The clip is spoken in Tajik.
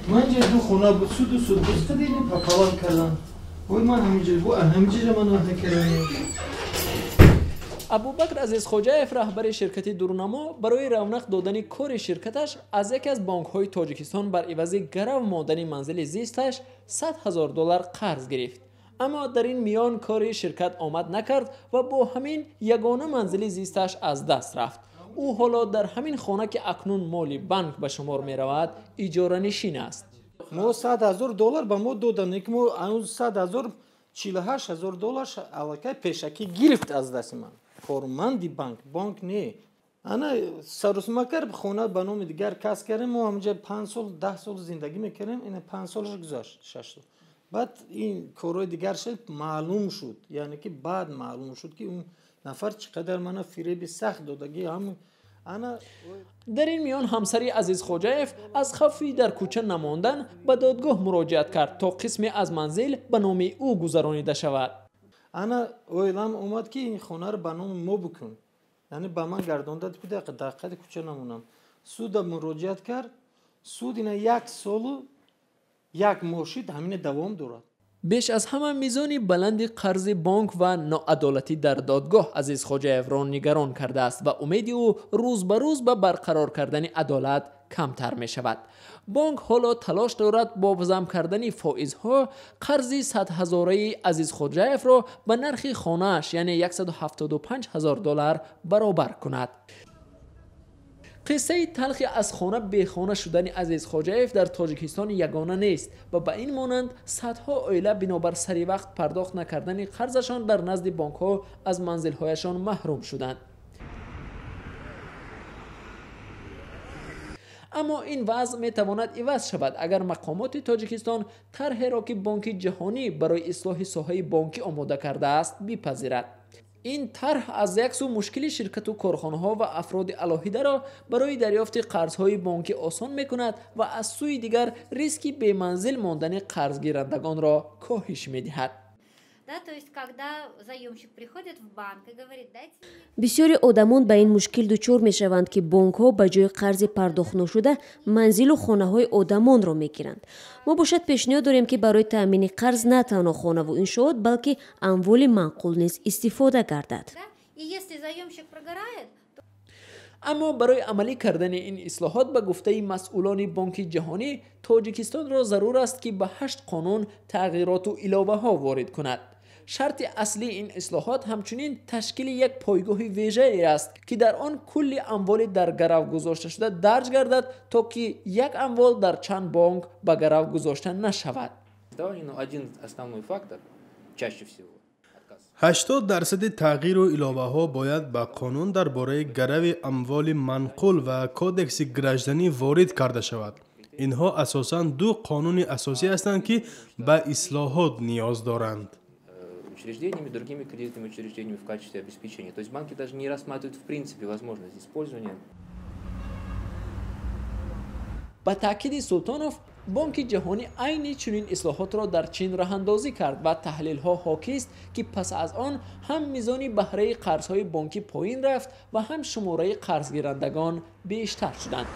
Ман ҷа ду хона буд, суду суд буд, қадини пополам кардан. Ой, ман ҳаминҷа, бу ҳаминҷа ман накардам. Абубакр Азизхоҷаев, раҳбари ширкати Дурнамо, барои равнақ додани кори ширкаташ аз яке аз бонкҳои Тоҷикистон бар ивази гарав мондани манзили зисташ 100 ҳазор доллар қарз гирифт. Аммо дар ин миён кори ширкат омад накард ва бо ҳамин ягона манзили зисташ аз даст рафт. Ӯ ҳоло дар ҳамин хона, ки акнун моли банк ба шумор меравад, иҷоранишин аст. Мо 100 ҳазор доллар ба мо доданд, ки мо он 100 ҳазор 48 ҳазор доллар аллакай пешакӣ гирифт аз дасти ман. Корманди банк, бонк не. Ана сарусма кард, хона ба номи дигар кас кардем, мо ҳаминҷа 5 сол, 10 сол зиндагӣ мекардем, ина 5 солаш гузашт, 6 сол. Баъд ин корҳои дигар шуд, маълум шуд, яъне ки баъд маълум шуд, ки он нафар чӣ қадар мана фиреби сахт додагӣ ҳам ана. Дар ин миён ҳамсари Азизхоҷаев аз хавфи дар кӯча намондан ба додгоҳ муроҷиат кард, то қисме аз манзил ба номи ӯ гузаронида шавад. Ана оилам омад, ки ин хонаро ба номи мо бикун, яъне ба ман гардонда, ки дар қади кӯча намонам. Суда муроҷиат кард, суд ина 1 солу 1 моҳ шид, ҳамина давом дорад. Беш аз ҳама мизони баланди қарзи бонк ва ноадолатӣ дар додгоҳ Азизхоҷаевро нигарон кардааст ва умеди ӯ рӯз ба рӯз ба барқарор кардани адолат камтар мешавад. Бонк ҳоло талош дорад бо зам кардани фоизҳо қарзи 100 ҳазораи Азизхоҷаевро ба нархи хонааш, яъне 175 ҳазор доллар, баробар кунад. Қиссаи талхи аз хона бехона шудани Азизхоҷаев дар Тоҷикистон ягона нест ва ба ин монанд садҳо оила бинобар сари вақт пардохт накардани қарзашон дар назди бонкҳо аз манзилҳояшон маҳрум шуданд. Аммо ин вазъ метавонад иваз шавад, агар мақомоти Тоҷикистон тарҳеро, ки Бонки Ҷаҳонӣ барои ислоҳи соҳаи бонкӣ омода кардааст, бипазирад. Ин тарҳ аз як сӯ мушкили ширкату корхонаҳо ва афроди алоҳидаро барои дарёфти қарзҳои бонкӣ осон мекунад ва аз сӯи дигар риски беманзил мондани қарзгирандагонро коҳиш медиҳад. Бисёри одамон ба ин мушкил дучор мешаванд, ки бонкҳо ба ҷои қарзи пардохтношуда манзилу хонаҳои одамонро мегиранд. Мо бошад пешниҳод дорем, ки барои таъмини қарз на танҳо хонаву иншоот, балки амволи манқул низ истифода гардад. Аммо барои амалӣ кардани ин ислоҳот, ба гуфтаи масъулони Бонки Ҷаҳонӣ, Тоҷикистонро зарур аст, ки ба 8 қонун тағйироту иловаҳо ворид кунад. Шарти аслии ин ислоҳот ҳамчунин ташкили як пойгоҳи вежае аст, ки дар он кулли амволи дар гарав гузошташуда дарҷ гардад, то ки як амвол дар чанд бонк ба гарав гузошта нашавад. 80 дарсади тағйиру иловаҳо бояд ба қонун дар бораи гарави амволи манқул ва кодекси гражданӣ ворид карда шавад. Инҳо асосан ду қонуни асосӣ ҳастанд, ки ба ислоҳот ниёз доранд. Учреждениями, другими кредитными учреждениями в качестве обеспечения. То есть банки даже не рассматривают в принципе возможность использования. Ба таъкиди Султонов, Бонки Ҷаҳонӣ айни чунин ислоҳотро дар Чин роҳандозӣ кард ва таҳлилҳо ҳокист, ки пас аз он ҳам мизони баҳраи қарзҳои бонкӣ поин рафт ва ҳам шумораи қарзгирандагон бештар шуданд.